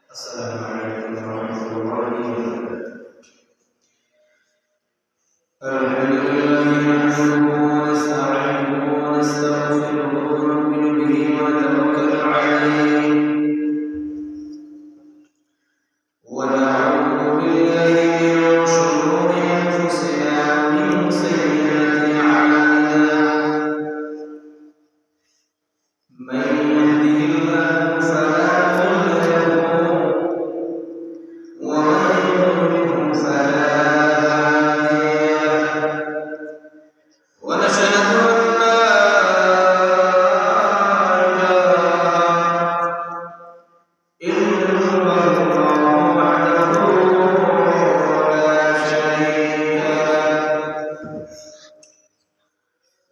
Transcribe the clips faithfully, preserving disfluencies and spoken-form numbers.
السلام عليكم ورحمة الله وبركاته. الحمد لله نحمده ونستعينه ونستغفره ونؤمن به ونتوكل عليه ونعوذ بالله من شرور أنفسنا ومن سيئات أعمالنا. من يهده الله فلا مضل له ومن يضلله فلا هادي له. ونشهد أن لا إله إلا الله وحده لا شريك له.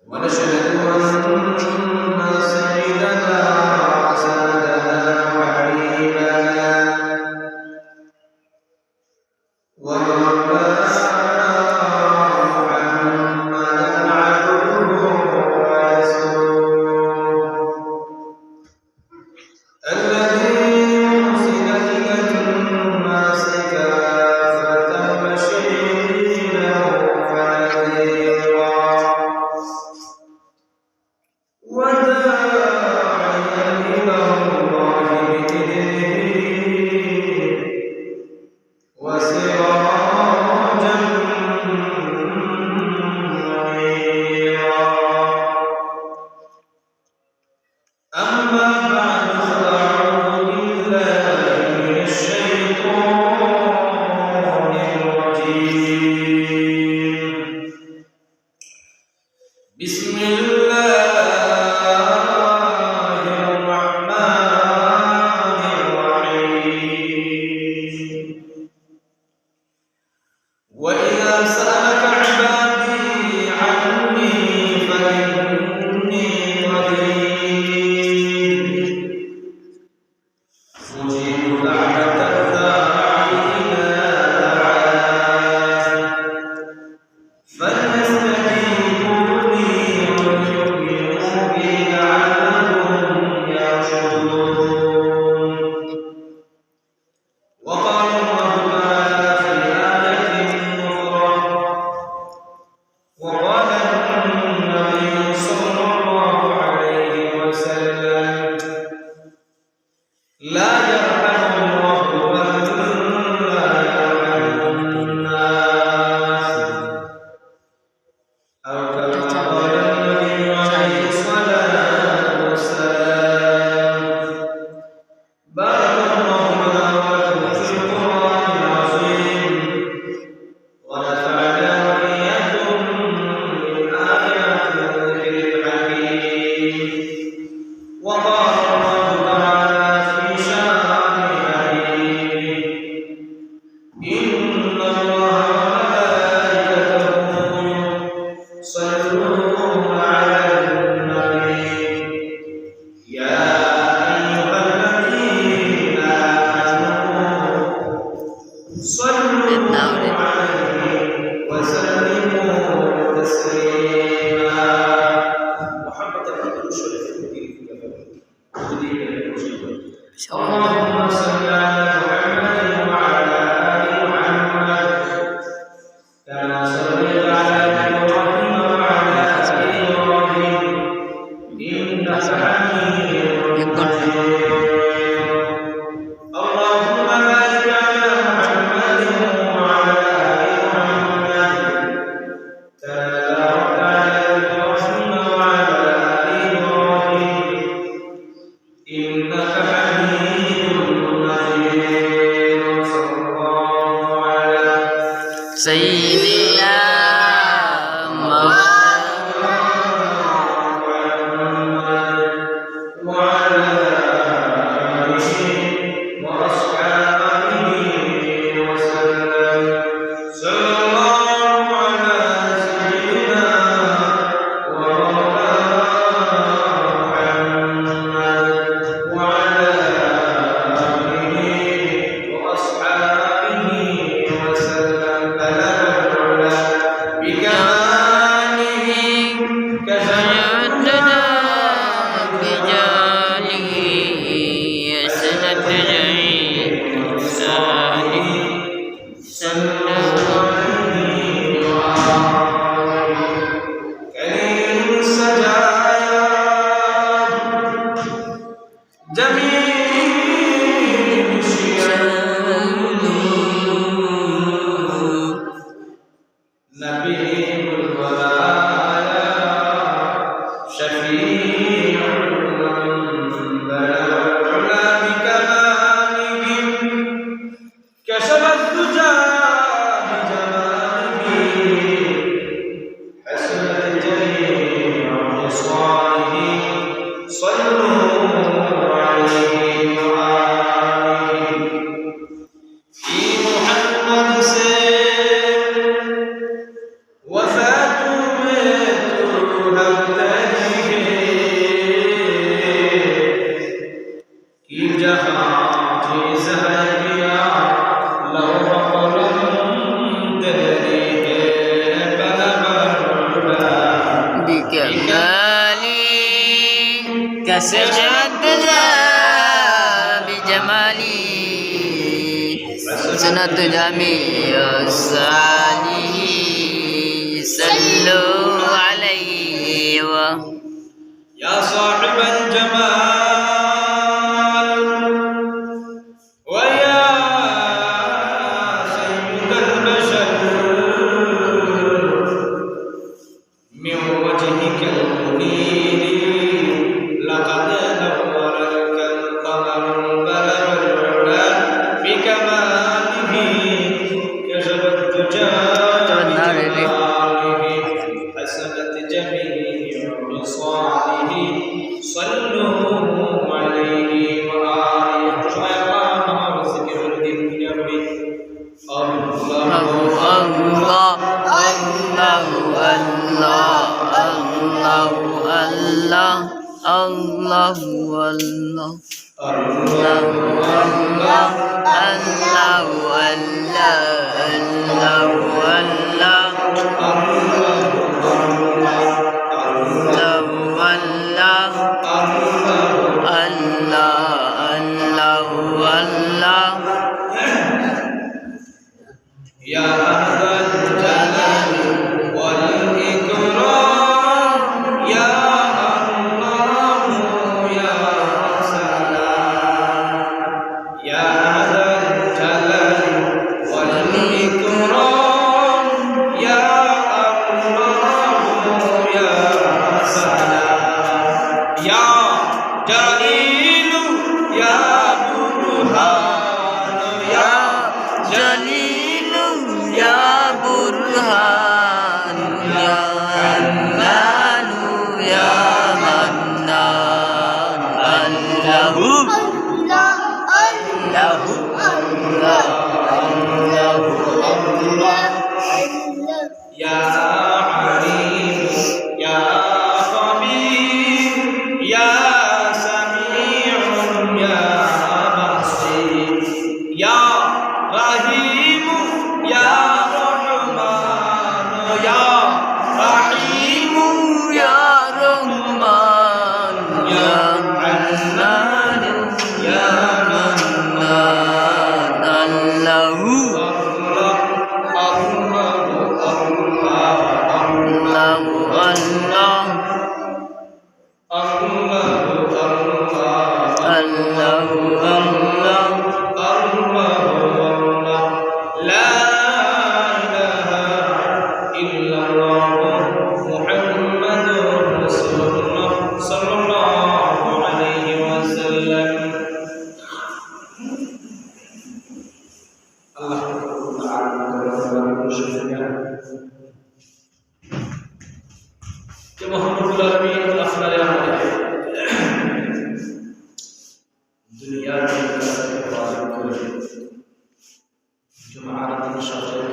ونشهد أن سيدنا وسندنا وحبيبنا ومولانا محمدا عبده ورسوله الذي أرسل إلى الناس كافة بشيرا ونذيرا وداعيا إلى الله بإذنه وسراجا منيرا. أما بعد، فأعوذ بالله من الشيطان الرجيم. بسم الله الرحمن الرحيم. وإذا سألك عبادي عني فإني قريب أجيب دعوة الداع إذا دعان فليستجيبوا لي وليؤمنوا بي لعلهم يرشدون. وقال الله تعالى في آية أخرى، وقال النبي صلى الله عليه وسلم، لا يرحم الله من لا يرحم الناس. أو كما قال النبي عليه الصلاة والسلام. بارك الله لنا ولكم في القرآن العظيم، ونفعنا وإياكم بالآيات والذكر الحكيم. وقال الله تعالى في شأن حبيبه، إن الله وملائكته يصلون على النبي، يا أيها الذين آمنوا صلوا عليه وسلموا تسليما. محبة محمد صلى الله عليه وسلم. اللهم صل على محمد وعلى آل محمد كما صليت على إبراهيم وعلى آل إبراهيم إنك حميد مجيد. اللهم بارك على محمد وعلى آل محمد كما باركت على إبراهيم وعلى آل إبراهيم إنك حميد مجيد. صلى الله على سيدنا محمد وعلى آله وأصحابه وسلم. صلى الله على سيدنا ومولانا محمد وعلى آله وأصحابه وسلم. بلغ العلا بكماله كشف الدجى بجماله حسنت جميع عاجز ہے گیا لوح قلم تیری ہے قلم الہدا۔ بكمالي كشفت الدجى بجمالي حسنت جميع خصاله صلوا عليه و يا صاحب الجمال ويا سيد البشر، من وجهك المنير لقد نور الكوكب البدر العلا بكماله، كشف الدجى بجماله، حسنت جميع خصاله، صلوا عليه وآله. সবাই আল্লাহ নাম জিকির করে দিন, দুনিয়া করি। আল্লাহু আল্লাহ, আল্লাহু আল্লাহ, আল্লাহু আল্লাহ, আল্লাহু আল্লাহ, আল্লাহু আল্লাহ, আল্লাহু আল্লাহ, আল্লাহু আল্লাহ, আল্লাহু আল্লাহ, আল্লাহ, আল্লাহু আল্লাহ। يا ذا الجلال والإكرام، يا الله، يا سلام. يا ذا الجلال والإكرام، يا الله، يا سلام. يا جليل، يا برهان، يا جليل، يا برهان، يا منان، يا منان. الله، الله، الله، الله، الله. يا عليم، يا خبير، يا سميع، يا بصير، يا رحيم، يا رحمن، يا رحيم، يا رحمن، يا حنان، يا منان. الله. الله، الله، الله. الله، الله، الله، الله، الله، الله، الله. لا إله إلا الله محمد رسول الله صلى الله عليه وسلم. আল্লাহ রাব্বুল আলামিন যে মহান রব্বুল আলামিন আপনারে আমারে দুনিয়ার জুমার দিন সকালে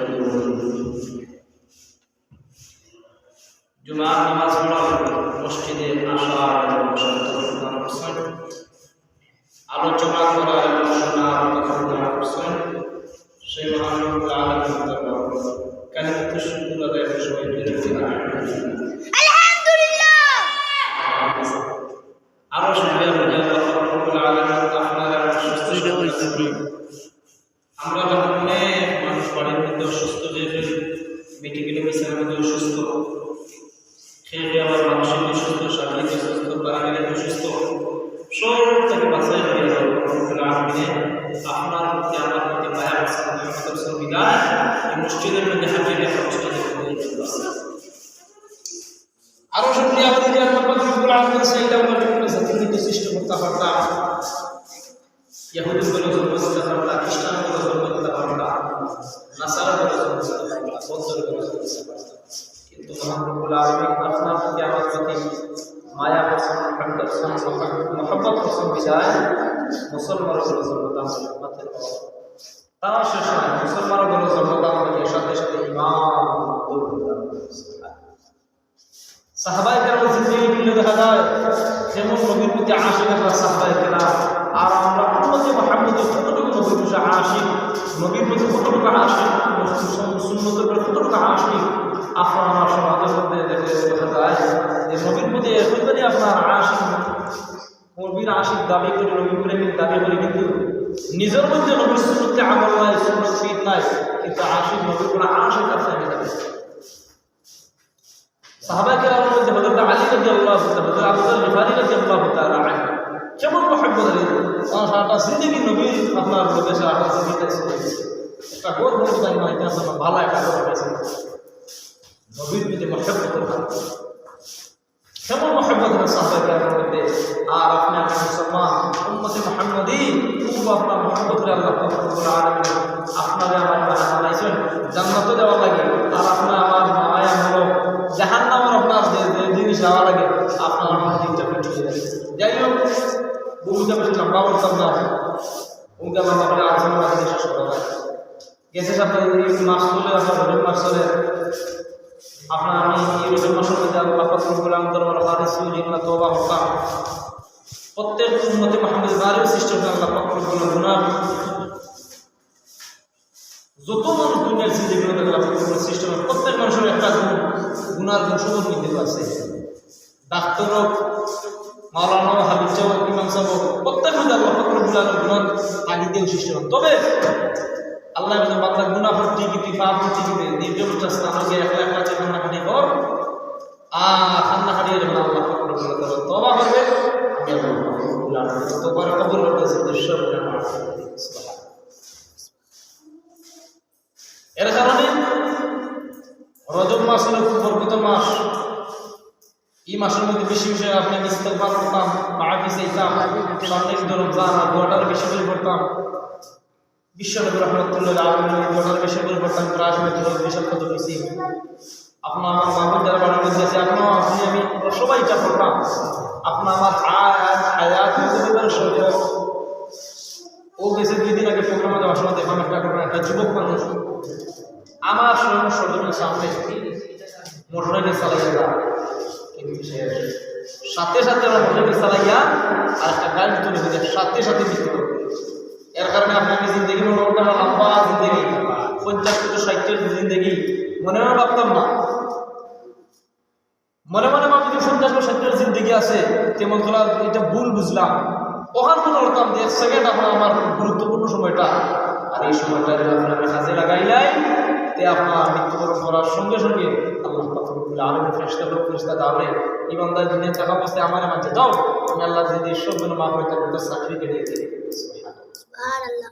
জুমার নামাজ পড়ার মসজিদে আসার এবং বসার তৌফিক দান করছেন। আলোচনা করার এবং শোনার তৌফিক দান করছেন। সেই মহান রব্বুল আলামিনের দরবারে কালিমাতুশ শুকুর আদায় করে সবাই মিলে বলি, আলহামদুলিল্লাহ। আলহামদুলিল্লাহ। আরো শুকরিয়া করি আল্লাহ রব্বুল আলামিন আপনারা সুস্থ সবল। আমরা যখন অনেক মানুষ বাড়ির মধ্যে অসুস্থ হয়ে ফেলি, মেডিকেলে গেছে আমাদের অসুস্থ, খেয়ে খেয়ে আবার মানসিক অসুস্থ, শারীরিক অসুস্থ, পারিবারিক অসুস্থ, সব থেকে বাঁচাই দিয়ে যাবে। রব্বুল আলামিনে আপনার প্রতি, আমার প্রতি মায়া করছেন, রহমতের সঙ্গে বিদায় এই মসজিদের মধ্যে হাজির হয়ে মসজিদের মধ্যে আরো শুকরিয়া করি যে আল্লাহ পাক রব্বুল আলামিন সেইটা আমরা বিভিন্ন জাতির মধ্যে সৃষ্টি করতে পারতাম। ইহুদির ঘরে জন্ম দিতে পারতাম, খ্রিস্টান ঘরে জন্ম দিতে পারতাম, নাসারা ঘরে জন্ম দিতে পারতাম, বৌদ্ধর ঘরে জন্ম দিতে পারতাম। কিন্তু মহান রব্বুল আলামিন আপনার প্রতি, আমার প্রতি মায়া করছেন, মহব্বত করছেন, মহব্বত করছেন বিধায় মুসলমানের ঘরে জন্ম দান করতে পারতাম। তাও শেষ নয়, মুসলমানের ঘরে জন্ম দান করার সাথে সাথে ইমান দৌড় দান করেছে। সাহাবায়ে কেরামের জিন্দেগির মধ্যে দেখা যায়, যেমন নবীর প্রতি আশিক আমরা সাহাবায়ে কেরাম, আর আমরা উম্মতে মুহাম্মদীর কোনো আশিক, নবীর প্রতি কতটুকু আশিক, সুন্নতের প্রতি কতটুকু আশিক, আপনার আমার সমাজের মধ্যে দেখা যায় যে নবীর প্রতি এতটাই আপনার আশিক, নবীর আশিক দাবি করি, নবী প্রেমিক দাবি করি, কিন্তু নিজের মধ্যে নবীর সুন্নতে আমল নাই, সুন্নত ফিট নাই, কিন্তু আশিক, নবীর কোনো আশিক আছে আমি জানি। সাহাবায়ে কেরামের মধ্যে হযরত আলী রাদিয়াল্লাহু তাআলা, হযরত আবু যর গিফারি রাদিয়াল্লাহু তাআলা আনহু, কেমন মহব্বত আলী, তারা সারাটা জিন্দেগি নবীর আপনার লোকে সারাটা জিন্দেগি ছিল। একটা গর্ব হতে পারে না, এটা আসলে ভালো একটা গর্ব হয়েছে। নবীর প্রতি মহব্বত, কেমন মহব্বত হলো সাহাবায়ে কেরামের মধ্যে। আর আপনি আমি মুসলমান, উম্মতে মুহাম্মদী, খুব আপনার মহব্বত করে আল্লাহ পাক রব্বুল আলামিন আপনারে আমারে বানাইছেন জান্নাতে যাওয়ার লাগি। আর আপনার আমার মায়া হলো জাহান্নামের আপনার যে, যে জিনিস যাওয়ার লাগে আপনার আমার দিকটা ফিট হয়ে যায়। যাই হোক, ভূমিকা বেশি লম্বা করতাম না, ভূমিকা লম্বা করে আলোচনা করে শেষ করা যায়। গেছে সপ্তাহে এই মাস চলে, আপনার রজব মাস চলে, আপনার আমি এই রজব মাসের মধ্যে আল্লাহ পাক রব্বুল আলামিন দরবারে খালিস সুজুদে তওবা করতাম। প্রত্যেক উম্মতে মুহাম্মদী বারেও সৃষ্টি হয়ে আল্লাহ পাক রব্বুল আলামিন গুনাহ, যত মানুষ দুনিয়ার জিন্দেগির মধ্যে আল্লাহ পাক রব্বুল আলামিন সৃষ্টি হয়, প্রত্যেক মানুষের একটা গুণ, গুনার গুণ সবার মধ্যে আছে। ডাক্তার হোক, মাওলানা হোক, হাফিজ সাহেব হোক, ইমাম সাহেব হোক, প্রত্যেক মধ্যে আল্লাহ পাক রব্বুল আলামিন গুনার তাগিদেও সৃষ্টি হন। তবে আল্লাহ বলেন, "বান্দা, গুনাহ করতে কি তুই, পাপ করতে কি তুই, নির্জন একটা স্থানে গিয়ে একলা একলা তুই কান্নাকাটি কর, আর কান্নাকাটি করে যখন আল্লাহ পাক রব্বুল আলামিন তওবা করবে, আমি আল্লাহ পাক রব্বুল আলামিন তওবার কবুল করতে দৃশ্য করে মাফ করে দিই।" সুবহানাল্লাহ। এর কারণে রজব মাস হলো খুব বরকত মাস। এই মাসের মধ্যে বেশি বেশি আপনি ইস্তেগফার করতাম, মাফি চাইতাম, সামনে ঈদ রমজান আর দোয়াটা বেশি করে করতাম। বিশ্বনবী রহমতুল্লাহ আলামিন এই দোয়াটা বেশি করে করতাম, প্রায় সময় দোয়া বেশি কত বেশি। আপনার আমার বাবুর যারা বাড়ির মধ্যে আছে, আপনার আপনি আমি আমরা সবাই ইচ্ছা করতাম, আপনার আমার হায়াত, হায়াত মধ্যে সবাই ও গেছে দুই দিন আগে প্রোগ্রামে যাওয়ার সময় দেখলাম একটা ঘটনা, একটা যুবক মানুষ আমার স্বয়ং স্বজনের সামনে মোটরসাইকেল চালাইয়া যায়, কিন্তু সে সাথে সাথে আমার মোটরসাইকেল চালাইয়া আর একটা গাড়ি তুলে দিলে সাথে সাথে মৃত্যু করে। এর কারণে আপনার জিন্দেগি মনে করতে আমার লম্বা জিন্দেগি, পঞ্চাশ থেকে ষাট জিন্দেগি মনে মনে ভাবতাম না। মনে মনে ভাবি যে পঞ্চাশ বা ষাট বছর জিন্দেগি আছে, তেমন তোরা এটা ভুল বুঝলাম। ওখান মনে করতাম যে এক সেকেন্ড এখন আমার গুরুত্বপূর্ণ সময়টা, আর এই সময়টা যদি আপনার কাজে লাগাইলাই, তে আপনার মৃত্যুবরণ করার সঙ্গে সঙ্গে আল্লাহ পাক রব্বুল আলামিন ফেরেশতা লোক ফেরেশতা দাঁড়াবে, ইমানদার দুনিয়া থাকা অবস্থায় আমার মাঝে যাও, আমি আল্লাহ যদি সব গুণ মাফ হয়ে থাকবে, তো সার্টিফিকেট দিয়ে দিই। সুবহানাল্লাহ।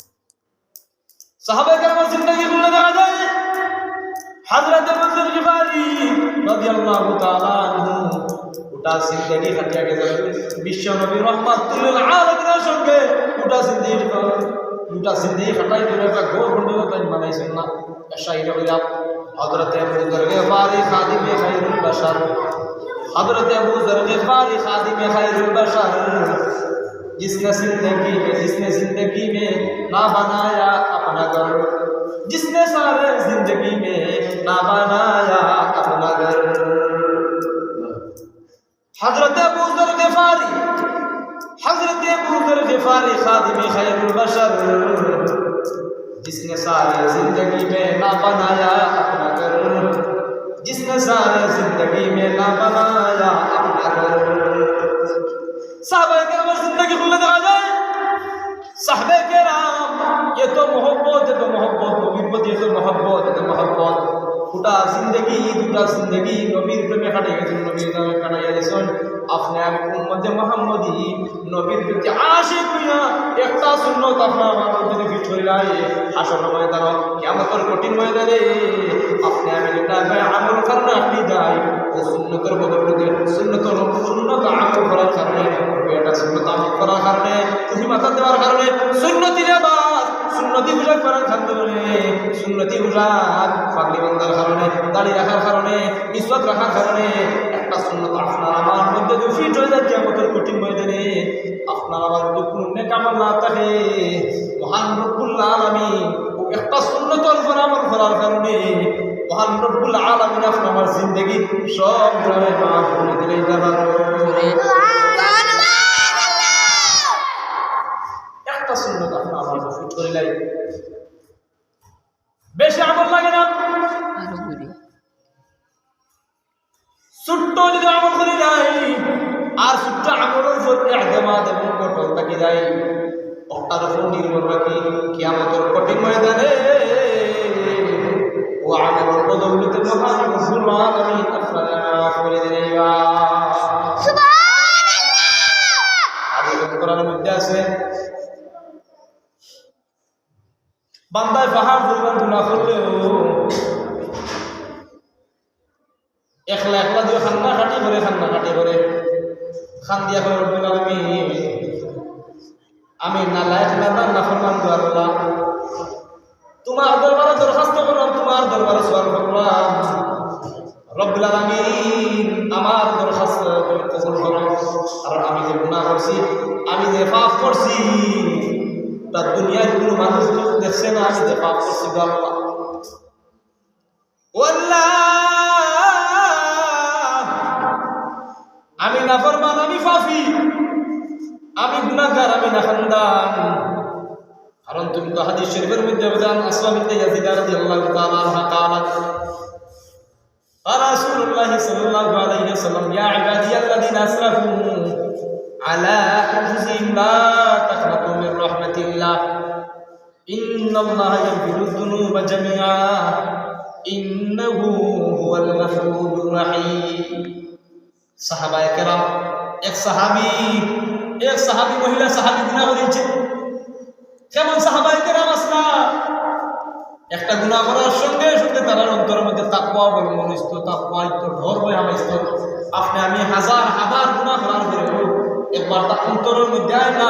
সাহাবায়ে কেরামের জিন্দেগি খুললে দেখা যায়, হযরত আবু যর গিফারি রাদিয়াল্লাহু তাআলা আনহু গোটা জিন্দেগি কাটিয়া গেছে বিশ্ব নবী রহমাতুল লিল আলামিনের সঙ্গে। গোটা জিন্দেগি, গোটা জিন্দেগি কাটাই করে একটা ঘর পর্যন্ত তাই বানাইছেন না। শাহিদ হইলাম, হযরত আবু যর গিফারি খাদিমে খায়রুল বাশার, হযরত আবু যর গিফারি খাদিমে খায়রুল বাশার, जिसने जिंदगी में, जिसने जिंदगी में ना बनाया अपना घर, जिसने सारे जिंदगी में ना बनाया अपना घर। হযরত আবু যর গিফারি, হযরত আবু যর গিফারি খাদিমে খায়রুল বাশার, जिसने सारे जिंदगी में ना बनाया अपना घर, जिसने सारे जिंदगी में ना बनाया अपना घर। সাহাবায়ে কেরামের জিন্দেগি খুললে দেখা যায়, সাহাবায়ে কেরাম এত মহব্বত, এত মহব্বত, নবীর প্রতি এত মহব্বত, এত মহব্বত। গোটা জিন্দেগি, গোটা জিন্দেগি নবীর প্রেমে কাটাইয়া গেছেন, নবীর প্রেমে কাটাইয়া গেছেন। আপনি আমি উম্মতে মুহাম্মদী, নবীর প্রতি আশিক হইয়া একটা সুন্নত আপনার আমার মধ্যে যদি ফিট করি নাই, হাশর ময়দান, কিয়ামতের কঠিন ময়দানে আপনি আমি যেটা আমল কারণে আপনি যাই, ও সুন্নতের বদলে সুন্নত, সুন্নত আমল করার কারণে, এটা সুন্নত আমল করার কারণে, টুপি মাথা দেওয়ার কারণে, সুন্নতি লেবাস, সুন্নতি পোশাক পরার কারণে, সুন্নতি পোশাক, পাগড়ি বান্ধার কারণে, দাড়ি রাখার কারণে, মিসওয়াক রাখার কারণে একটা সুন্নত আপনার আমার মধ্যে যদি ফিট হয়ে যায়, কিয়ামতের কঠিন ময়দানে আপনার আমার যদি কোনো নেক আমল না থাকে, মহান রব্বুল আলামিন ও একটা সুন্নতর উপর আমল করার কারণে মহান রব্বুল আলামিন আপনার আমার জিন্দেগি সব গুনাহ মাফ করে দিলে এটা ভালো। একটা সুন্নত আপনার আমার ফিট করি লাই। বেশি আমল লাগে না। আরো ঘুরি। ছোট্ট যদি আমল করি লাই, আর ছোট্ট আমলর উপর ইতিমাদ এবং অটল থাকি যাই, অটার উপর নির্ভর রাখি, কিয়ামতর কঠিন ময়দানে ও আমলর বদৌলতে মহান রব্বুল আলামিন আপনারে মাফ করি দিবা। সুবহানাল্লাহ। আর কোরআনর মধ্যে আছে, বান্দায় পাহাড় পরিমাণ গুনাহ করলেও একলা একলা যদি কান্নাকাটি করে, কান্নাকাটি করে, কান্দিয়া কয়, "রব্বুল আলামিন, আমি নালায়েক, নাদান, নাফরমান গো আল্লাহ, তুমার দরবারে দরখাস্ত করলাম, তুমার দরবারে সওয়াল করলাম, রব্বুল আলামিন, আমার দরখাস্ত তুমি কবুল করো। আর আমি যে গুনাহ করছি, আমি যে পাপ করছি, তা দুনিয়ার কোনো মানুষ তো দেখছে না, আমি যে পাপ করছি গো আল্লাহ।" ও আল্লাহ, আমি নাফরমান, আমি পাপী, আমি গুনাহগার, আমি নাফরমান। কারণ তুমি তো হাদিস শরীফের মধ্যে জান, আসমা বিনতে ইয়াজিদ রাদিয়াল্লাহু তাআলা আনহা قالت: قال رسول الله صلى الله عليه وسلم: يا عبادي الذين أسرفوا على أنفسهم لا تقنطوا من رحمة الله إن الله يغفر الذنوب جميعا إنه هو الغفور الرحيم। সাহাবায়ে কেরাম, এক সাহাবী, এক সাহাবী, মহিলা সাহাবী গুনাহ করিলছে। কেমন সাহাবায়ে কেরাম আছলা? একটা গুনাহ করার সঙ্গে সঙ্গে তারার অন্তরর মধ্যে তাকওয়া অবলম্বন অইতো, তাকওয়া আইতো, ডর ভয় হামাইতো। আপনে আমি হাজার হাজার গুনাহ করার পরেও একবার তা অন্তরর মধ্যে আয় না,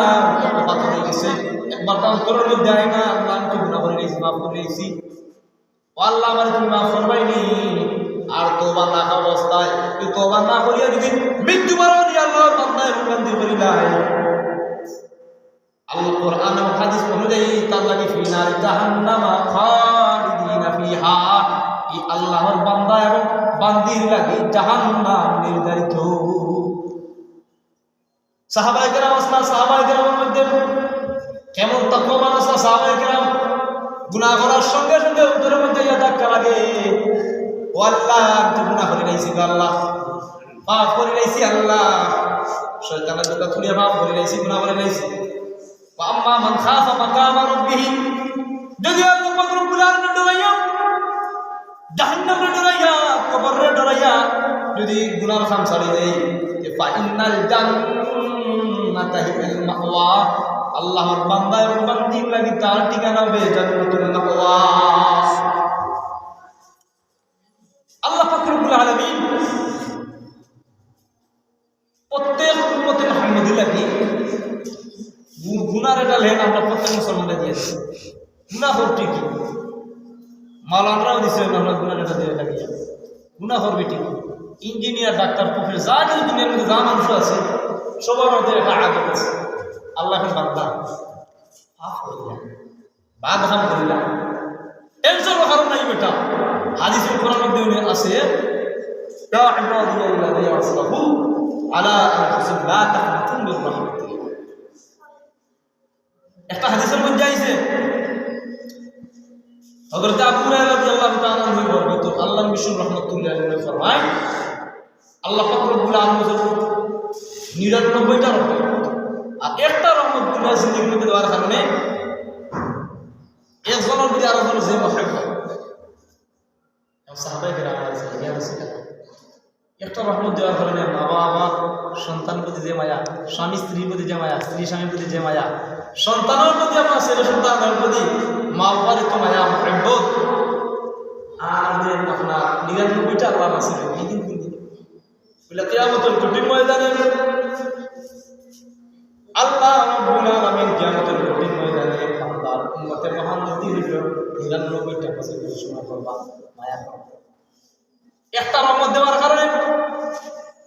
পাথর অই গেছে। একবার তা অন্তরর মধ্যে আয় না, "আল্লাহ, আমি তো গুনাহ করি লাইছি, মাফ করি লাইছি। ও আল্লাহ, আমারে তুমি মাফ করবায় নি।" আর তওবা না অবস্থায়, তুই তওবা না করিয়া যদি মৃত্যু বরণ ই আল্লাহর বান্দা এবং বান্দি করি নাই, আল্লাহ কোরআন এবং হাদিস অনুযায়ী তার লাগি "ফি নারি জাহান্নামা খালিদিনা ফিহা", ই আল্লাহর বান্দা এবং বান্দির লাগি জাহান্নাম নির্ধারিত। সাহাবায়ে কেরাম আছলা, সাহাবায়ে কেরামর মধ্যে কেমন তাকওয়াবান আছলা সাহাবায়ে কেরাম? গুনাহ করার সঙ্গে সঙ্গে অন্তরর মধ্যে ইয়া ধাক্কা লাগে, "ও আল্লাহ, আমি তো গুনাহ করি লাইছি গো আল্লাহ, পাপ করি লাইছি আল্লাহ, শয়তানের ধোকা তুলিয়া পাপ করি লাইছি, গুনাহ করি লাইছি।" ওয়া আম্মা মান খাফা মাকামা রাব্বিহি, যদি আল্লাহ পাক রব্বুল আলামিন ডরাইয়া, জাহান্নামরে ডরাইয়া, কবররে ডরাইয়া যদি গুনার কাম ছাড়ি দেয়, তে ফা ইন্নাল জান্নাতা হিয়াল মাওয়া, আল্লাহর বান্দা এবং বান্দির লাগি তার ঠিকানা হবে জান্নাতুল মাওয়া। আল্লাহ পাক রব্বুল আলামিন প্রত্যেক উম্মতে মুহাম্মদীর লাগি গু-, গুনার একটা লেন আমরা প্রত্যেক মুসলমানরে দিয়াছি। গুনাহ কর ঠিকই, মাওলানারাও দিছে, আমরা গুনার একটা দিয়ে লাগি। গুনাহ করবি ঠিকই, ইঞ্জিনিয়ার, ডাক্তার, প্রফেসর, যা কিছু দুনিয়ার মধ্যে যা মানুষ আছে, সবার মধ্যে একটা আদত আছে। আল্লাহ এখন বান্দা, মাফ করে দেন। বাদ হাম করিলা। টেনশনর কারণ নাই বেটা। হাদিসে কোরআনর মধ্যে আছে, "ইয়া ইবাদিয়াল্লাযীনা আসরাফু আলা আনফুসিহিম লা তাকনাতু মির রাহমাতিল্লাহ।" একটা হাদিসর মধ্যে আইছে, হযরত আবু হুরায়রা রাদিয়াল্লাহু তাআলা আনহু বর্ণিত, আল্লাহর নবী রহমাতুল্লিল আলামিন ফরমায়, আল্লাহ পাক রব্বুল আলামিন নিরানব্বইটা রহমত, আর একটা রহমত দুনিয়ার জিন্দেগির মধ্যে দেওয়ার কারণে একজনর প্রতি আরেকজনর যে মহব্বত। এবং সাহাবায়ে কেরাম আলাইহিস সালাম, ইয়া রাসূলুল্লাহ, একটা রহমত দেওয়ার কারণে মা বাবা, সন্তান প্রতি যে মায়া, স্বামী স্ত্রীর প্রতি যে মায়া, স্ত্রী স্বামীর প্রতি যে মায়া, সন্তানের প্রতি, আপনার ছেলে সন্তানের প্রতি মা বাবার তো মায়া, মহব্বত, আর যে আপনার নিরানব্বইটা আল্লাহ রাসূল, এই দিন কোন দিন? বলে, কিয়ামতের কঠিন ময়দানে আল্লাহ রাব্বুল আলামিন কিয়ামতের কঠিন ময়দানে বান্দার উম্মতে মুহাম্মদীর উপর নিরানব্বইটা বছর ঘোষণা করবা, মায়া করবা। একটা রহমত দেওয়ার কারণে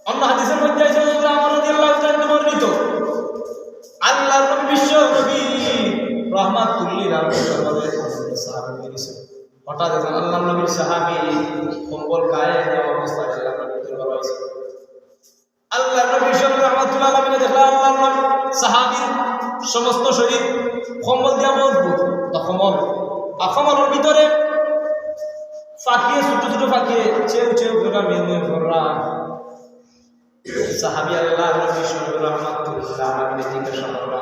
অন্য হাদিসের মধ্যে আছে, হযরত আমর রাদিয়াল্লাহু তাআলা আনহু বর্ণিত, আল্লাহর নবী, বিশ্ব নবী, রহমাতুল্লিল আলামিন সাহাবী হয়ে গেছেন। হঠাৎ একজন আল্লাহর নবীর সাহাবী কম্বল গায়ে দেওয়া অবস্থায় আল্লাহর নবীর দরবারে আইছে। আল্লাহর নবী সাহেব রহমাতুল্লাহ আলামিনে দেখলা আল্লাহর নবী সাহাবীর সমস্ত শরীর কম্বল দিয়া মজবুত, তা কম্বল। আর কম্বলর ভিতরে ফাকিয়ে, ছোট ছোট ফাকিয়ে, চেউ চেউ করা মেয়ে মেয়ে ফররা। সাহাবী আল্লাহর নবী সাল্লাল্লাহু আলাইহি ওয়াসাল্লাম জিজ্ঞাসা কররা,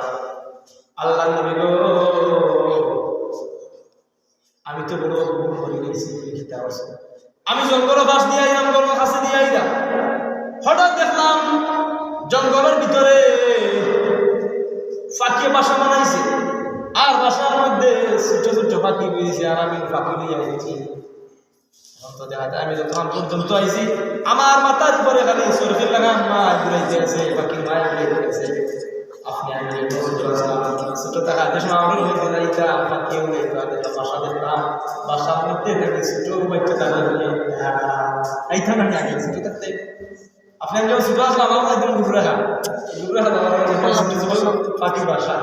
"আল্লাহর নবী গো, আমি তো বড় ভুল করি গেছি, তুমি কিতা করছো?" আমি জঙ্গলর পাশ দিয়া আইরাম, জঙ্গলর কাছে দিয়া আইরাম, হঠাৎ দেখলাম জঙ্গলর ভিতরে ফাকিয়ে বাসা বানাইছে, আর বাসার মধ্যে ছোট ছোট ফাকি বইছে, আর আমি ফাকি লইয়া আইছি। এখন তো দেখা যায় আমি যতক্ষণ পর্যন্ত আইছি, আমার মাথার উপরে খালি সরফির লাখান মায় ঘুরাইতে আছে, ফাকির মায় ঘুরাইতে আছে। আপনি আমি এই বছর আসলাম, ছোট থাকা যে সময় আমরা হইতে যাইতাম, ফাকিও যাইতাম, একটা বাসা দেখতাম, বাসার মধ্যে থাকি ছোট বাচ্চা তারা নিয়ে আইতাম না আগে ছোট থাকতে। আপনি আমি যখন ছোট আসলাম, আমার একদম গুরু রাখা, গুরু রাখা, আমার একদম ছোট ছোট ফাকির বাসা,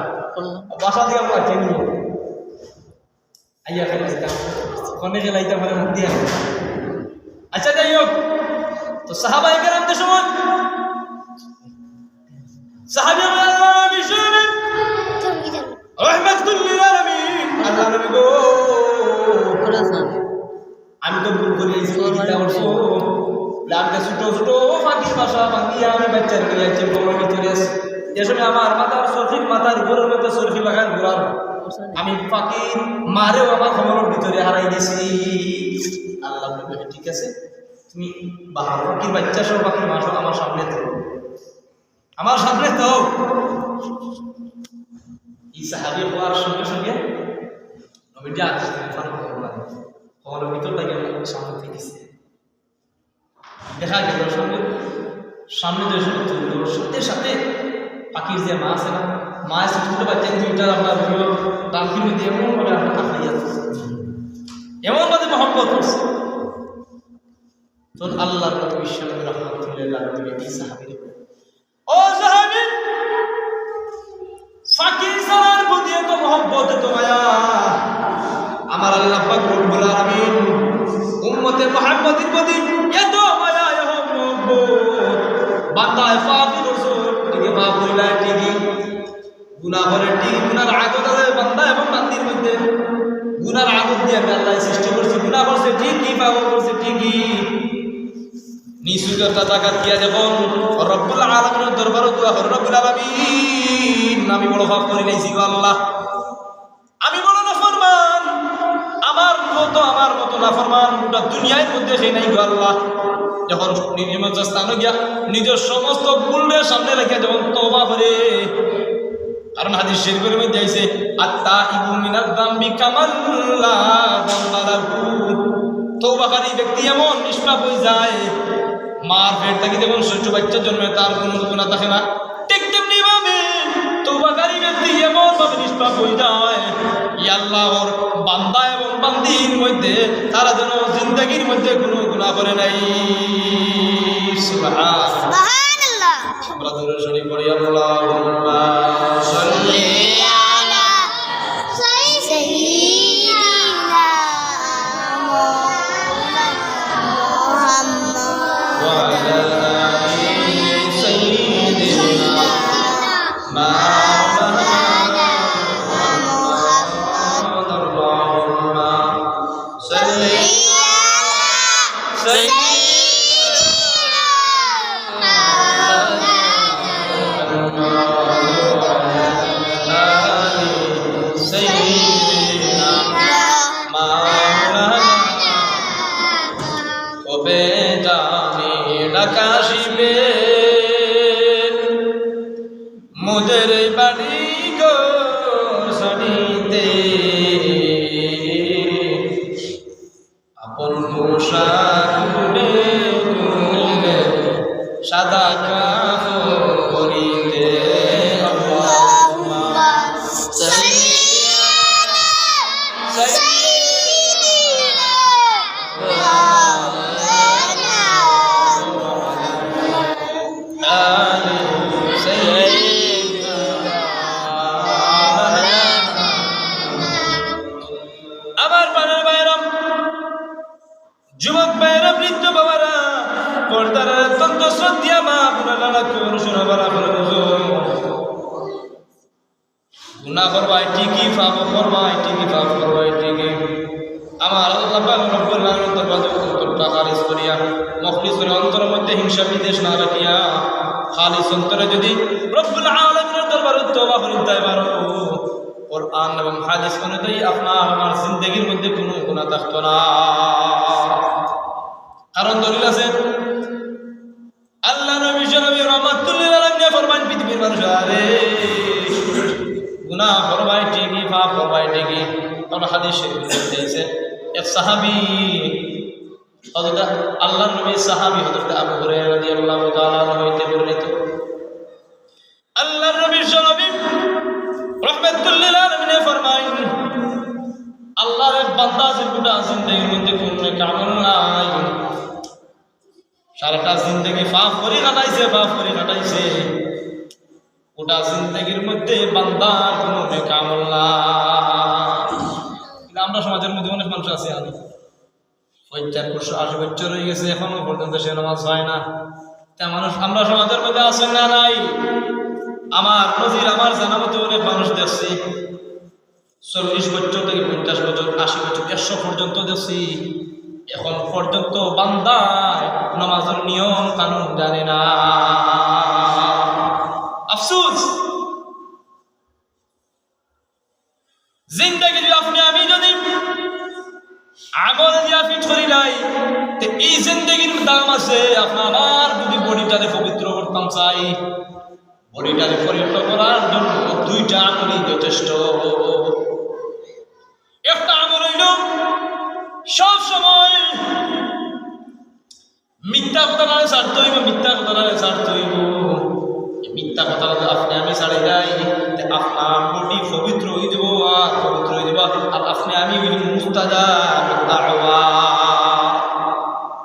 বাসা দিয়ে আমরা বাচ্চা নিয়ে আইয়া খেলাইতাম, ফোনে খেলাইতাম, মানে হাত দিয়া। আচ্ছা, যাই হোক, তো সাহাবায়ে কেরামদের সময় সাহাবী আল্লাহ নবী শুনবেন, রহমাতুল্লিল আলামিন, আল্লাহ নবী গো, আমি তো ভুল করি আইছি, তুমি কিতা করছো? বলে, আমি তো ছোট ছোট ফাকির বাসা ভাঙিয়া আমি বাচ্চার লইয়া আইছি, বড় ভিতরে আছি। যে সময় আমার মাথার সরফির মাথার উপরের মধ্যে সরফি লাখান ঘুরার, আমি ফাকির মারেও আমার কম্বলর ভিতরে হারাই দিছি। আল্লাহ নবী বলে, "ঠিক আছে, তুমি বাহার ফাকির বাচ্চা সহ ফাকির মা সহ আমার সামনে তো, আমার সামনে তো।" এই সাহাবী হওয়ার সঙ্গে সঙ্গে নবীজি আকাশ থেকে ফান করলেন, কম্বলর ভিতর থেকে সামনে থেকে গেছে। দেখা গেল সামনে, সামনে যে সময় তুলল, সাথে সাথে ফাকির যে মা আছে না, মা আছে ছোট বাচ্চা দুইটা, আপনার দুইও ডালকির মধ্যে এমন ভাবে আপনার হাত দিয়ে আছে, এমন ভাবে মহব্বত করছে। তখন আল্লাহর নবী বিশ্বনবী রহমাতুল্লিল আলামিন এই সাহাবীর, ও সাহাবী, ফাকির ছানার প্রতি এত মহব্বত, এত মায়া। আমার আল্লাহ পাক রব্বুল আলামিন উম্মতে মুহাম্মাদির প্রতি এত মায়া, এত মহব্বত। বান্দায় পাপ করছে, ঠিকই পাপ করিলা, ঠিকই গুনাহ করে, ঠিকই গুনার আদত আছে বান্দা এবং বান্দির মধ্যে। গুনার আদত দিয়া আমি আল্লাহ সৃষ্টি করছি, গুনাহ করছে ঠিকই, পাপ করছে ঠিকই। নিচু একটা জাগাত গিয়া যখন রব্বুল আলামিনের দরবারে দোয়া করে, "রব্বুল আলামিন, আমি বড় পাপ করি লাইছি গো আল্লাহ, আমি বড় নাফরমান, আমার মতো, আমার মতো নাফরমান গোটা দুনিয়ার মধ্যে কেউ নাই গো আল্লাহ।" যখন নির্জন স্থানে গিয়া নিজের সমস্ত ভুলরে সামনে রাখিয়া যখন তওবা করে, কারণ হাদিস শরীফের মধ্যে আইছে, "আত-তাইবু মিনাজ-যামবি কামান লা যামবা লাহু।" তওবাকারী ব্যক্তি এমন নিষ্পাপ হয়ে যায়, মার পেট থাকি যখন ছোট বাচ্চা জন্মে, তার কোনো গুনাহ থাকে না, ঠিক তেমনি ভাবে তওবাকারী ব্যক্তি এমন ভাবে নিষ্পাপ হয়ে যায়, ই আল্লাহর বান্দা এবং বান্দির মধ্যে তারা যেন জিন্দেগির মধ্যে কোনো গুনাহ করে নাই। সুবহান। সুবহানাল্লাহ। আমরা দুরূদ শরীফ পড়ি, আল্লাহুম্মা সাল্লি আলা সাইয়্যিদিনা মুহাম্মাদ ওয়া আলা আলি সাইয়্যিদিনা মুহাম্মাদ। আল্লাহুম্মা সাল্লি আলা সাইয়্যিদিনা কবে জানি ডাক আসিবে, মোদের বাড়ি ঘর ছাড়িতে। আপন পোশাক খুলে খুলে সাদা কাপড় পরিতে। আল্লাহুম্মা সাল্লি আলা সাইয়্যিদিনা মাওলানা আলি সাইয়্যিদিনা মাওলানা। আমার প্রাণের ভাইরা, যুবক ভাইরা, বৃদ্ধ বাবারা, পর্দার অত্যন্ত শ্রদ্ধা মা বোনেরা, লক্ষ্য করো, শোনো, ভালো করে বুঝো। গুনাহ করবায় ঠিকই, পাপ করবায় ঠিকই, পাপ করবায় ঠিকই। আমার আল্লাহ পাক রব্বুল আলামিন দরবারে অন্তরটা খালিস করিয়া, মুখলিস করিয়া, অন্তরর মধ্যে হিংসা বিদ্বেষ না রাখিয়া, খালিস অন্তরে যদি রব্বুল আলামিনের দরবারে তওবা করিতায় পারো, কোরআন এবং হাদিস অনুযায়ী আপনার আমার জিন্দেগির মধ্যে কুনু গুনাহ থাকতো না। কারণ দলিল আছে, আল্লাহর নবী জনাবে রহমাতুল্লিল আলামিনে ফরমাইন, পৃথিবীর মানুষ, আরে, গুনাহ করবায় ঠিকই, পাপ করবায় ঠিকই। কোন হাদিস শরীফের মধ্যে আছে, এক সাহাবী, হযরত আল্লাহর নবীর সাহাবী হযরত আবু হুরায়রা রাদিয়াল্লাহু তাআলা আনহু হইতে বর্ণিত, আল্লাহর নবী জনাবে রহমাতুল্লিল আলামিনে ফরমাইন, আল্লাহর এক বান্দা আছে, গোটা জিন্দেগির মধ্যে কুনু নেক আমল নাই, সারাটা জিন্দেগি পাপ করি কাটাইছে, পাপ করি কাটাইছে। গোটা জিন্দেগির মধ্যে বান্দার কুনু নেক আমল নাই। কিন্তু আমরা সমাজর মধ্যে অনেক মানুষ আছে, আমি পঞ্চাশ বছর, আশি বছর হয়ে গেছে, এখনো পর্যন্ত সে নামাজ হয় না। তা মানুষ আমরা সমাজর মধ্যে আছে না নাই? আমার নজির, আমার জানা মতো অনেক মানুষ দেখছি, চল্লিশ বছর থেকে পঞ্চাশ বছর, আশি বছর, একশো পর্যন্ত দেখছি, এখন পর্যন্ত বান্দায় নামাজর নিয়ম কানুন জানে না। আফসোস। জিন্দেগি যদি আপনে আমি যদি আমল দিয়া ফিট করি নাই, তে এই জিন্দেগির দাম আছে। আপনার আমার যদি বডিটারে পবিত্র করতাম চাই, বডিটারে পবিত্র করার জন্য দুইটা আমলই যথেষ্ট। একটা আমল হইল সব সময় মিথ্যা কথাটারে ছাড়তে হইব, মিথ্যা কথাটারে ছাড়তে হইব। এই মিথ্যা কথাটা যদি আপনে আমি ছাড়ি দেই, তে আপনার বডি পবিত্র হয়ে যাব, আর পবিত্র হয়ে যাব, আর আপনে আমি হইব মুস্তাজাব দাওয়া।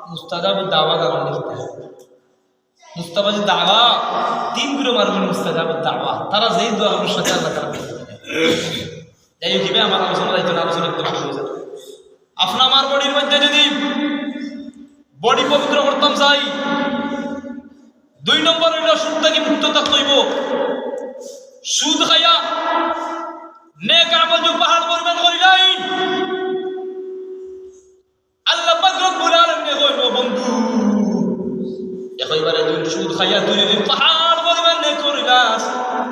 মুস্তাজাব দাওয়া যারা লিখতে হয়, মুস্তাজাব দাওয়া, তিন গুলো মারবেন মুস্তাজাব দাওয়া, তারা যেই দোয়া করবে সাথে আল্লাহ তারা কবুল করে। যাই হোক, এবার আমার আলোচনা যাইতো না, আলোচনা একদম শেষ হয়ে যাবে। আপনার আমার বডির মধ্যে যদি বডি পবিত্র করতাম চাই, দুই নম্বর হইল সুদ থেকে মুক্ত থাকতে হইব। সুদ খাইয়া নেক আমল যে পাহাড় পরিমাণ করি নাই, আল্লাহ পাক রব্বুল আলামিনে কইন, "ও বন্ধু, একেবারে তুই সুদ খাইয়া তুই যদি পাহাড় পরিমাণ নেক করিলাস,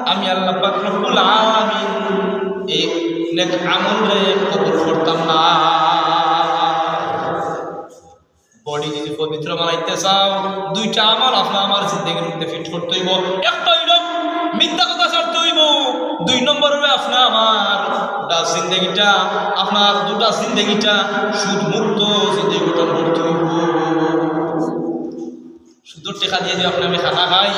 আমি আল্লাহ পাক রব্বুল আলামিন এই নেক আমলরে কবুল করতাম না।" বডি যদি পবিত্র বানাইতে চাও, দুইটা আমল আপনার আমার জিন্দেগির মধ্যে ফিট করতে হইব। একটা হইল মিথ্যা কথা ছাড়তে হইব, দুই নম্বর হইল আপনার আমার গোটা জিন্দেগিটা, আপনার দুটা জিন্দেগিটা সুদ মুক্ত জিন্দেগি গঠন করতে হইব। সুদর টেকা দিয়া যদি আপনে আমি খানা খাই,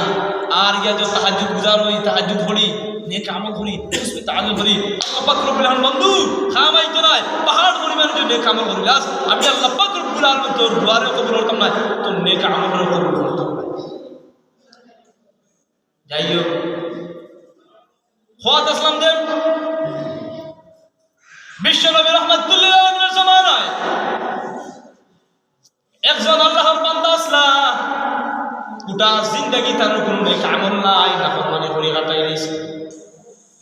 আর গিয়া যদি তাহাজ্জুদ গুজার হই, তাহাজ্জুদ পড়ি, নেক আমল করি, তসবিহ তাহলিল করি, আল্লাহ পাক রব্বুল আলামিন বন্ধু, খামাই তো নাই, পাহাড় পরিমাণ যদি নেক আমল করিলাস, আমি আল্লাহ পাক রব্বুল আলামিন তোর দোয়ারে কবুল করতাম না, তোর নেক আমলরে কবুল করতাম না। যাই হোক, খোয়াত আসলাম দেব, বিশ্বনবী রহমাতুল্লিল আলামিনের জমানায় একজন আল্লাহর বান্দা আসলা, গোটা জিন্দেগি তার কুনু নেক আমল নাই, নাফরমানি করি কাটাই দিছে।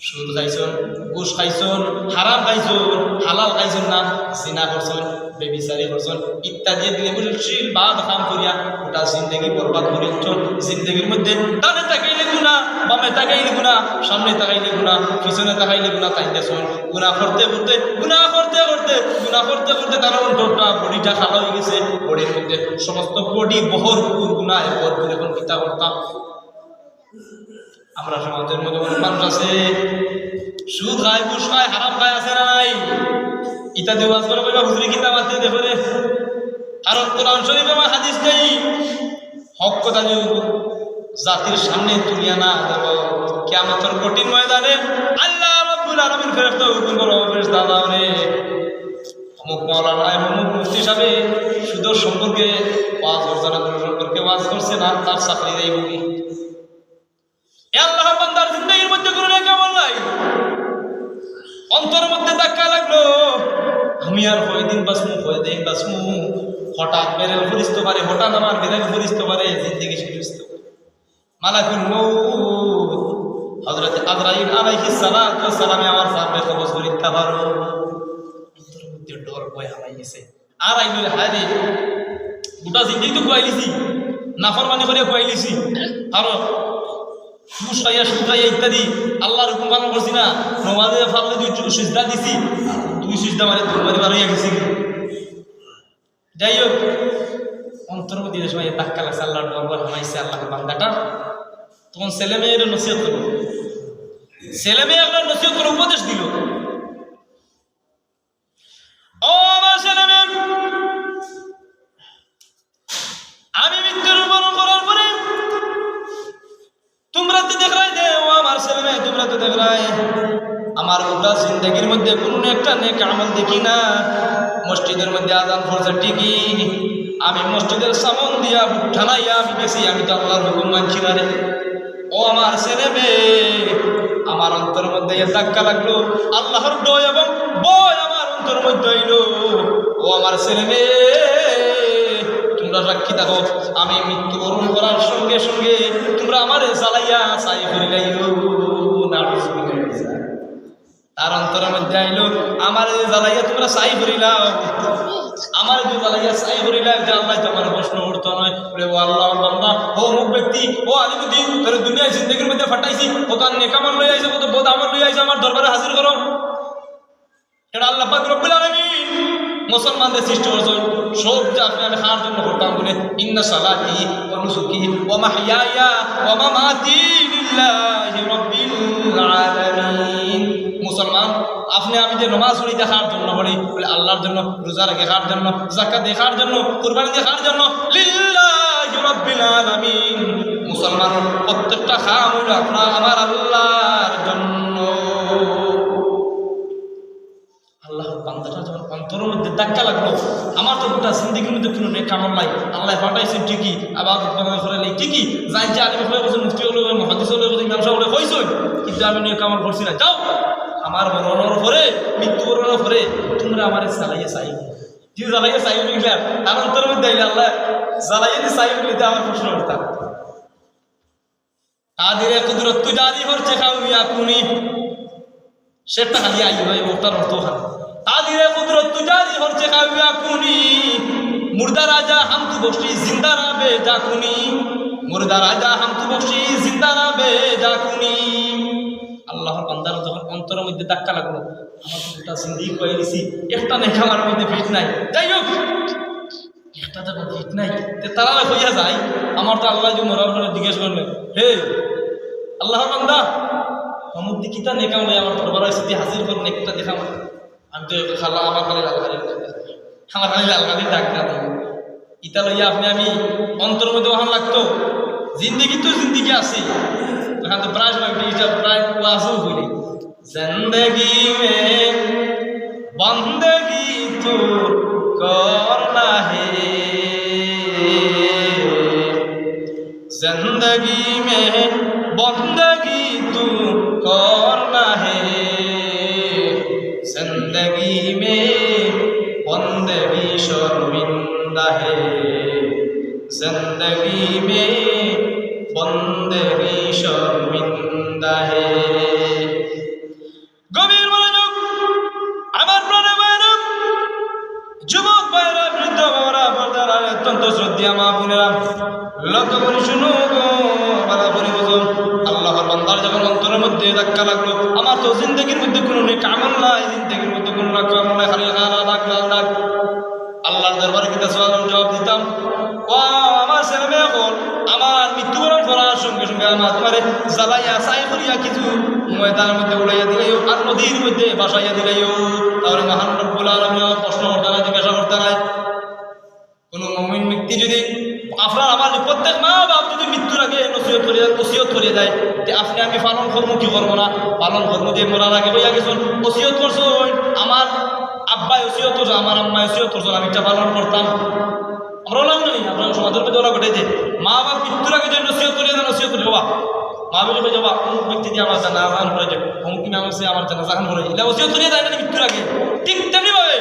সুদ খাইছইন, ঘুষ খাইছইন, হারাম খাইছইন, হালাল খাইছইন না, জিনা করছইন, বেবিচারি করছইন, ইত্যাদি দিলে বুঝে শীল বাদ কাম করিয়া গোটা জিন্দেগি বরবাদ করি দিছইন। জিন্দেগির মধ্যে ডানে তাকাইলে গুনা, বামে তাকাইলে গুনা, সামনে তাকাইলে গুনা, পিছনে তাকাইলে গুনা, তাই দেখছইন। গুনা করতে করতে, গুনা করতে করতে, গুনা করতে করতে তার অন্তরটা, বডিটা কালা হয়ে গেছে। বডির মধ্যে সমস্ত বডি ভরপুর গুনায় ভরপুর। এখন কিতা করতাম? আমরা সমাজর মধ্যে অনেক মানুষ আছে, সুদ খায়, ঘুষ খায়, হারাম খায়, আছে না নাই? ইতা দিয়া ওয়াজ করে কইবা, "হুজুরে কিতা মাতে দেখো রে।" কারণ কোরআন শরীফে আমার হাদিস নেই। হক কথা যদি জাতির সামনে তুলিয়া না ধরো, কিয়ামতর কঠিন ময়দানে আল্লাহ রাব্বুল আলামিন ফেরেশতা হুকুম করবো, "ফেরেশতা, আল্লাহ রে, অমুক মাওলানা, অমুক মুফতি সাহেব সুদর সম্পর্কে ওয়াজ করছে না, ঘুষ সম্পর্কে ওয়াজ করছে না, তার চাকরি যাইবো কি?" এ আল্লাহর বান্দার জিন্দেগির মধ্যে কোনো নেক আমল নাই। অন্তরের মধ্যে ধাক্কা লাগলো, "আমি আর কয়দিন বাঁচমু, কয়দিন বাঁচমু?" হঠাৎ বেরেল ফুরিস্তে পারে, হঠাৎ আমার বেরেল ফুরিস্তে পারে, জিন্দেগি শেষ হইতে পারে। মালাকুল মউত হযরত আজরাইল আলাইহিস সালাতু ওয়াস সালামে আমার জানরে কবজ করিতা পারো। অন্তরর মধ্যে ডর ভয় হামাই গেছে। আর আইলো রে, হায় রে, গোটা জিন্দেগি তো খুয়াইলিছি, নাফরমানি করিয়া খুয়াইলিছি, আর ঘুষ খাইয়া, সুদ খাইয়া ইত্যাদি, আল্লাহর হুকুম পালন করছি না, নমাজে ফারজে দুই চু-, সিজদা দিছি, দুই সিজদা মারি, দুই মারি বার অইয়া গেছি। যাই হোক, অন্তরর মধ্যে যে সময় ধাক্কা লাগছে, আল্লাহর ডর ভয় হামাইছে আল্লাহর বান্দাটা, তখন ছেলে মেয়েরে নসিহত করলো, ছেলে মেয়ে আপনার নসিহত করে উপদেশ দিল, "ও আমার ছেলে মেয়ে, আমি মৃত্যুবরণ করার পরে তোমরা তো দেখরায় দে, ও আমার ছেলে মেয়ে, তোমরা তো দেখরায়, আমার গোটা জিন্দেগির মধ্যে কোনো একটা নেক আমল দেখি না। মসজিদের মধ্যে আজান পড়ছে ঠিকই, আমি মসজিদের সামন দিয়া বুক ঠানাইয়া আমি গেছি, আমি তো আল্লাহর হুকুম মানছি না রে। ও আমার ছেলে মেয়ে, আমার অন্তরর মধ্যে এ ধাক্কা লাগলো, আল্লাহর ডর এবং ভয় আমার অন্তরর মধ্যে আইলো। ও আমার ছেলে মেয়ে, তোমরা সাক্ষী থাকো, আমি মৃত্যুবরণ করার সঙ্গে সঙ্গে তোমরা আমারে জ্বালাইয়া ছাই করিলাইও।" নাউজুবিল্লাহ। তার অন্তরর মধ্যে আইলো, "আমারে জ্বালাইয়া তোমরা ছাই করিলাও, আমারে যদি জ্বালাইয়া ছাই করিলাও, যে আল্লাহ তো আমারে প্রশ্ন করতো নয়।" বলে, "ও আল্লাহর বান্দা, ও অমুক ব্যক্তি, ও আলিমুদ্দিন, তোরে দুনিয়ার জিন্দেগির মধ্যে ফাটাইছি, কত নেক আমল লই আইছো, কত বদ আমল লই আইছো, আমার দরবারে হাজির করো।" এটা আল্লাহ পাক রব্বুল আলামিন মুসলমানরে সৃষ্টি করছইন, সব যে আপনে আমি কার জন্য করতাম বলে, "ইন্না সালাতি ওয়া নুসুকি ওয়া মাহইয়ায়া ওয়া মামাতি লিল্লাহি রাব্বিল আলামিন।" মুসলমান, আপনে আমি যে নমাজ পড়ি, ইটা কার জন্য পড়ি? বলে, "আল্লাহর জন্য।" রোজা রাখি কার জন্য? যাকাত দেই কার জন্য? কুরবানি দেই কার জন্য? লিল্লাহি রাব্বিল আলামিন। মুসলমানর প্রত্যেকটা কাম অইলো আপনার আমার আল্লাহর জন্য। আল্লাহর বান্দাটা যখন অন্তরর মধ্যে ধাক্কা লাগলো, আমার তো গোটা জিন্দেগির মধ্যে কোনো নেক আমল নাই, আল্লাহ ফাটাইছইন ঠিকই, আবার উৎপাদন করে নেই ঠিকই, যাই যে আলিম অকলে কইছইন, মুফতি অকলে কইছইন, মুহাদ্দিস অকলে কইছইন, ইমাম সাহেব অকলে কইছইন, কিন্তু আমি নেক আমল করছি না। যাও, আমার মরণর পরে, মৃত্যুবরণর পরে তোমরা আমারে জ্বালাইয়া ছাই, যে জ্বালাইয়া ছাই অইলা, তার অন্তরর মধ্যে আইলা আল্লাহ জ্বালাইয়া দি ছাই অইলা, আমার প্রশ্ন করতাম। কাদিরে কুদরত তু জারি হরচে খাউয়া কুনি। শেরটা খালি আইও, এই বক্তার অর্থ খালি। কাদিরে কুদরত তু জারি হরচে খাউয়া কুনি। মুর্দা রাজা হাম তু বখশি, জিন্দা রাবে যা কুনি। মুর্দা রাজা হাম তু বখশি, জিন্দা রাবে যা কুনি। আল্লাহর বান্দার যখন অন্তরর মধ্যে ধাক্কা লাগলো, আমার তো গোটা জিন্দেগি খুয়াই দিছি, একটা নেক আমলর মধ্যে ফিট নাই। যাই হোক, একটা যখন ফিট নাই, তে তারা কইয়া যায়, আমার তো আল্লাহ যে মরার পরে জিজ্ঞেস করবে, "হে আল্লাহর বান্দা, অমুক দি কিতা নেক আমল আমার দরবারে আইছে, দি হাজির কর, নেকটা দেখা আমার।" আমি তো খালা, আমার খালি লাল খালি, আমার খালি লাল খালি ডাক না দেয়। ইটা লইয়া আপনে আমি অন্তরর মধ্যে অখান লাগতো, জিন্দেগি তো জিন্দেগি আছে, অখান তো প্রায় সময় ইটা প্রায় ওয়াজও করি। زندگی میں بندگی تو کرنا ہے، زندگی میں بندگی تو کرنا ہے، زندگی میں بندگی شرمندہ ہے، زندگی میں بندگی شرمندہ ہے۔ গভীর মনোযোগ। আমার প্রাণের ভাইরা, যুবক ভাইরা, বৃদ্ধ বাবারা, পর্দার আড়ালে অত্যন্ত শ্রদ্ধেয় মা বোনেরা, লক্ষ্য করি শুনো গো, ভালো করি বুঝো। আল্লাহর বান্দার যখন অন্তরের মধ্যে ধাক্কা লাগলো, আমার তো জিন্দেগির মধ্যে কোনো নেক আমল নাই, জিন্দেগির মধ্যে কোনো নেক আমল নাই, খালি কালা দাগ, লাল দাগ। আল্লাহর দরবারে কিতা সওয়াল জবাব দিতাম? ও আমার ছেলে মেয়ে অকল, আমার মৃত্যুবরণ করার সঙ্গে সঙ্গে আমার তুমারে জ্বালাইয়া ছাই করিয়া কিছু ময়দানর মধ্যে উড়াইয়া দিলাইও, আর নদীর মধ্যে ভাসাইয়া দিলাইও। তাহলে মহান রব্বুল আলামিন আমার প্রশ্ন করতা নায়, জিজ্ঞাসা করতা নায়। কোনো মুমিন ব্যক্তি যদি, আপনার আমার যে প্রত্যেক মা বাপ যদি মৃত্যুর আগে নসিহত করিয়া, ওসিয়ত করিয়া যায়, তে আপনে আমি পালন করমু কি করমু না? পালন করমু। যে মরার আগে কইয়া গেছইন, ওসিয়ত করছইন, আমার আব্বায় ওসিয়ত করছইন, আমার আম্মায় ওসিয়ত করছইন, আমি ইটা পালন করতাম। আমরা অলাউ নানি, আমরা সমাজর মধ্যে অলা ঘটাই যে মা বাপ মৃত্যুর আগে যে নসিহত করিয়া যান, নসিহত করিয়া, বাবা, মা বাপ কই যাবা, অমুক ব্যক্তি দি আমার জানাজা খান পড়াই যে, অমুক ইমাম আছে আমার জানাজা খান পড়াই যে, ইলা ওসিয়ত করিয়া যায় না মৃত্যুর আগে। ঠিক তেমনি ভাবে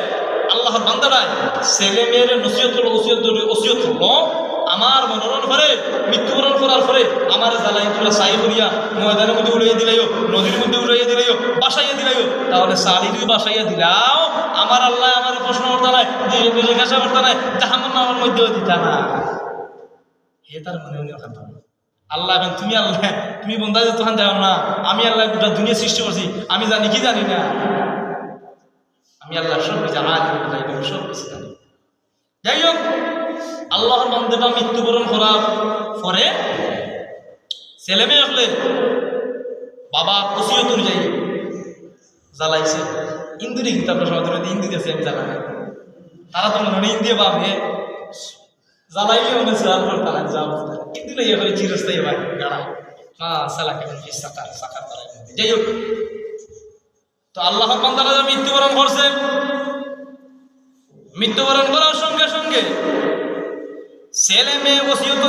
আল্লাহর বান্দারায় ছেলে মেয়েরে নসিহত করলো, ওসিয়ত করলো, ওসিয়ত করলো, আমার মরণর পরে, মৃত্যুবরণ করার পরে আমারে জ্বালাই তোমরা ছাই করিয়া ময়দানর মধ্যে উড়াইয়া দিলাইও, নদীর মধ্যে উড়াইয়া দিলাইও, ভাসাইয়া দিলাইও, তাহলে ছাইরে ভাসাইয়া দিলাও, আমার আল্লায় আমারে প্রশ্ন করতা নায়, যে জিজ্ঞাসা করতা নায়, জাহান্নামর মধ্যেও দিতা না। হে তার মনে মনে কথা। আল্লাহ, এখন তুমি আল্লাহ, তুমি বন্দা যে তখন দেখো না, আমি আল্লাহ গোটা দুনিয়া সৃষ্টি করছি, আমি জানি কি জানি না? আমি আল্লাহ সব কিছু, আমার সব কিছু জানি। যাই হোক, আল্লাহর বান্দাটা মৃত্যুবরণ করার পরে ছেলে মেয়ে হকলে বাবার ওসিয়ত অনুযায়ী জ্বালাইছে। ইন্দুরে কিন্তু আপনার সমাজের মধ্যে ইন্দু গেছে, আমি জানা নাই। তারা তো মনে হয় ইন্দিয়ে বাপে জ্বালাইলে মনে হয় সাল করতে না, যা বুঝতে। কিন্তু না, ইয়ে করে চিরস্থায়ী হয়, গাড়া। মা সালাকাকুম ফি সাকার, সাকার তারা। যাই হোক, তো আল্লাহর বান্দারা যে মৃত্যুবরণ করছে, মৃত্যুবরণ করার সঙ্গে সঙ্গে ছেলে মেয়ে ওসিয়ত